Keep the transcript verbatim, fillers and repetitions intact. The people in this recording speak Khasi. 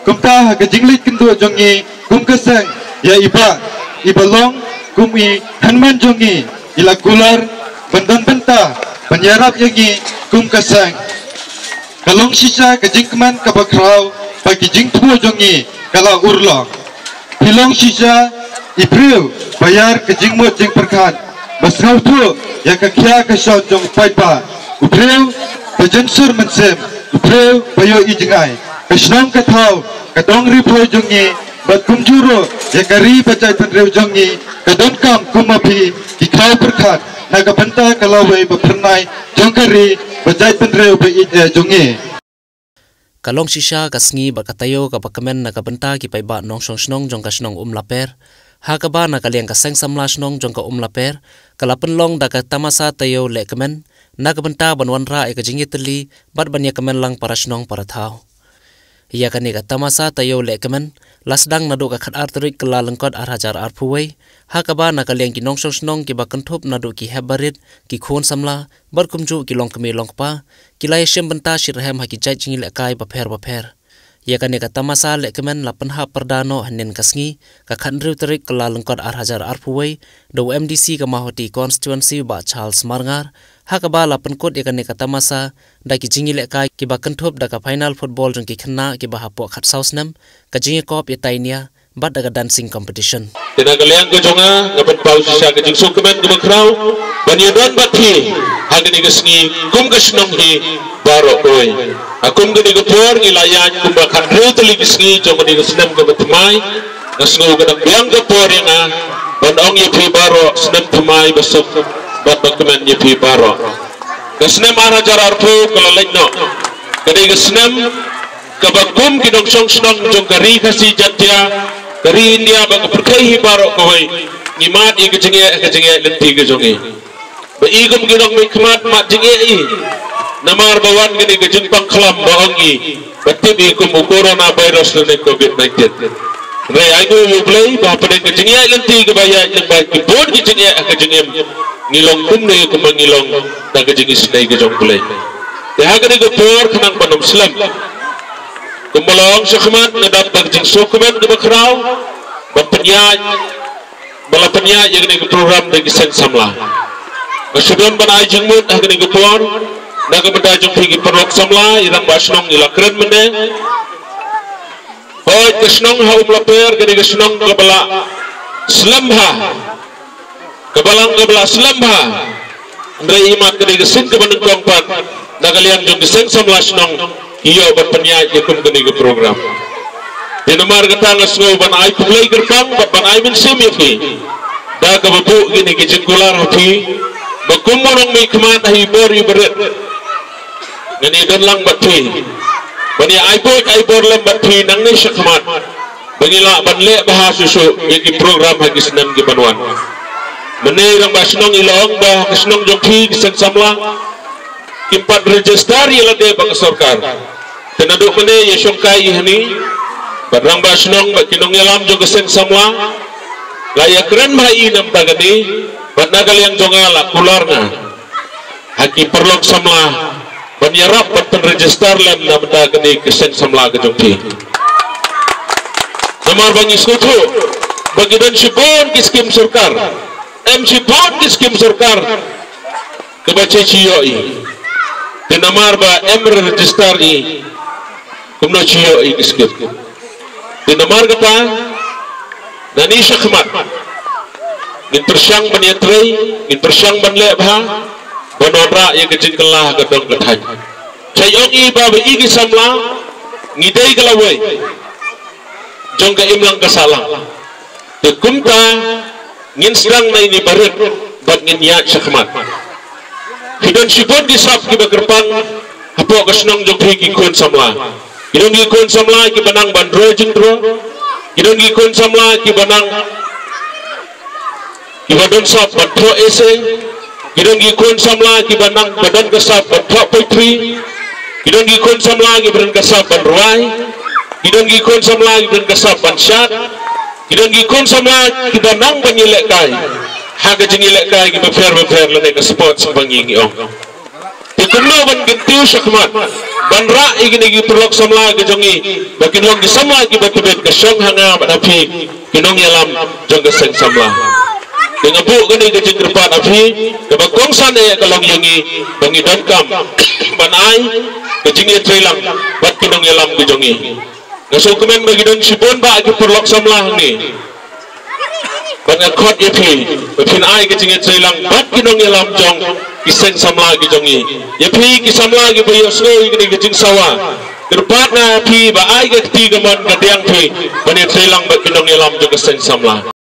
Kumta ha ka jingleit kynduh jong ngi kum ka seng, ïa i Bah, i ba long kum i hynmen jong ngi, i la kular ban don bynta ban ïarap ïa ngi kum ka seng. Ka long shisha ka jingkmen kaba khraw ba ki jingthmu jong ngi ka la urlong. Phi long shisha i briew ba ïar ka jingmut jingpyrkhat, ba sngewthuh ïa ka khia ka shon jong u paidbah, u briew ba jynsur mynsiem, u briew ba ïohi jngai. Ka shnong ka thaw, ka dong ri phaw jong ngi, bad kumjuh ruh ïa ka ri ba jaitbynriew jong ngi, ka donkam kum ma phi ki khraw pyrkhat na ka bynta ka lawei ba phyrnai jong ka ri ba jaitbynriew ba ïeit eh jong ngi. Ka long shisha ka sngi bad ka taïew kaba kmen na ka bynta ki paidbah nongshong shnong jong ka shnong Umlaper, ha kaba na ka liang ka seng samla shnong jong ka Umlaper ka la pynlong da ka tamasa taïew lehkmen na ka bynta ban wanrah ïa ka jingïatylli bad ban ïakmen lang para shnong para thaw. Ïa kane ka tamasa taïew lehkmen la sdang naduh ka khatar tarik Kyllalyngkot ar hajar arphew wei, ha kaba na ka liang ki nongshong shnong kiba kynthup naduh ki hep barit, ki khun samla bad kumjuh ki longkmie longkpa ki la ïashim bynta shitrhem ha ki jait jingïalehkai bapher bapher. Ïa kane ka tamasa lehkmen la pynhap pyrda noh hynnin ka sngi, ka khathynriew tarik Kyllalyngkot ar hajar arphew wei, da u M D C ka Mawhati constituency Bah Charles Marngar, ha kaba la pynkut ïa kane ka tamasa da ki jingïalehkai kiba kynthup da ka final football jong ki khynnah kiba hapoh khatsaw snem, ka jingïakop ïa tainia bad da ka dancing competition. Te na ka liang ka jong nga, nga pynpaw shisha ka jingsngewkmen kaba khraw ban ïadon bad phi ha kane ka sngi kum ka shnong hi baroh kawei. Ha kum kane ka por ngi la ïaid kumba khathynriew tylli ki sngi jong kane ka snem kaba thymmai. Nga sngew ka dang biang ka por ïa nga ban ong ïa phi baroh snem thymmai ba suk bad ba kmen ïa phi baroh. Ka snem ar hajar arphew ka la leit noh. Ka dei ka snem kaba kum ki nongshong shnong jong ka ri Khasi Jaintia, ka ri India bad ka pyrthei hi baroh kawei, ngi mad ïa ka jingeh, ka jingeh lynti ka jong ngi. Ba i kum ki nongmihkhmat mad jingeh i. Namar ba wan kane ka jingpang khlam ba ong i ba tip i kum u corona virus lane covid nineteen. Hynrei ai nguh ïa U Blei ba hapdeng ka jingeh lynti kaba ïaid lyngba ki bun ki jingeh ha ka jingim, ngi long kumne kumba ngi long da ka jingisynei ka jong U Blei. Te ha kane ka por khnang ban ym slem, kumba la ong shakhmat, nga dap da ka jingsngewkmen kaba khraw ban pynïaid, ba la pynïaid ïa kane ka program da ki seng samla. Nga shu don ban ai jingmut ha kane ka por na ka bynta jong phi ki paralok samla, i rangbah shnong i la kren mynne. Hooid, ka shnong ha Umlaper ka dei ka shnong kaba la slem bha, kaba la, kaba la slem bha. Hynrei imat ka dei ka sien kaba nyngkong pat na ka liang jong ki seng samla shnong ki ïoh ban pynïaid ïa kum kane ka program. Te namar kata nga sngew ban ai khublei kyrpang bad ban ai mynsiem ïa phi da kaba buh kine ki jingkular ha phi, ba kum u nongmihkhmat ha i bor i barit, ngan ïadon lang bad phi ban ïa ai buit ai bor lem bad phi nangne shakhmat, ba ngi lah ban leh bha shuh shuh ïa ki program ha ki snem ki ban wan. Mynne i rangbah shnong i la ong ba ka shnong jong phi ki seng samla kim pat register ïa lade bad ka sorkar. Te naduh mynne ïa shongkai i hani bad rangbah shnong bad ki nongïalam jong ka seng samla la ïakren bha i na bynta kane, bad na ka liang jong nga la kular nga ha ki paralok samla ban ïarap ban pynregister lem na bynta kane ka seng samla ka jong phi. Namar ba ngi sngewthuh ba ki don shibun ki skim sorkar, em shibun ki skim sorkar kaba che chi ïoh i. Te namar ba em register i, kumno chi ïoh i ki skim. Te namar kata, nani shakhmat ngin pyrshang ban ïatrei, ngin pyrshang ban leh bha ban wanrah ïa ka jingkylla ha ka dong ka thaiñ. Chai ong i ba ba i ki samla ngi dei ka lawei jong ka imlang ka sahlang. Te kumta ngin sdang na ini barit bad ngin ïaid shakhmat. Ki don shibun ki sap kiba kyrpang hapoh ka shnong jong phi ki khun samla. Ki don ki khun samla kiba nang ban roi jingtro. Ki don ki khun samla kiba nang kiba don sap ban thoh essay. Ki don ki khun samla kiba nang ba don ka sap ban thoh poetry. Ki don ki khun samla kiba don ka sap ban rwai. Ki don ki khun samla kiba don ka sap ban shad. Ki don ki khun samla kiba nang ban ïalehkai ha ka jingïalehkai kiba pher ba pher lane ka sports ba ngi ngi ong. Te Kumno ban kyntiew shakhmat ban rah ïa kine ki paralok samla ki jong ngi ba kin long ki samla kiba tbit ka shong ha nga bad ha phi ki nongïalam jong ka seng samla. Te nga buh kane ka jingkyrpad ha phi, kaba kongsan eh ka long ïa ngi ba ngi donkam ban ai ka jingïatreilang bad ki nongïalam ki jong ngi. Nga sngewkmen ba ki don shibun bah ki paralok samla hangne. Bad nga khot ïa phi ba phin ai ka jingïatreilang bad ki nongïalam jong ki seng samla ki jong ngi. Ïa phi ki samla kiba ïohsngew ïa kane ka jingsawa, kyrpad nga ïa phi ba ai ka kti kamon ka diang phi ban ïatreilang bad ki nongïalam jong ka seng samla.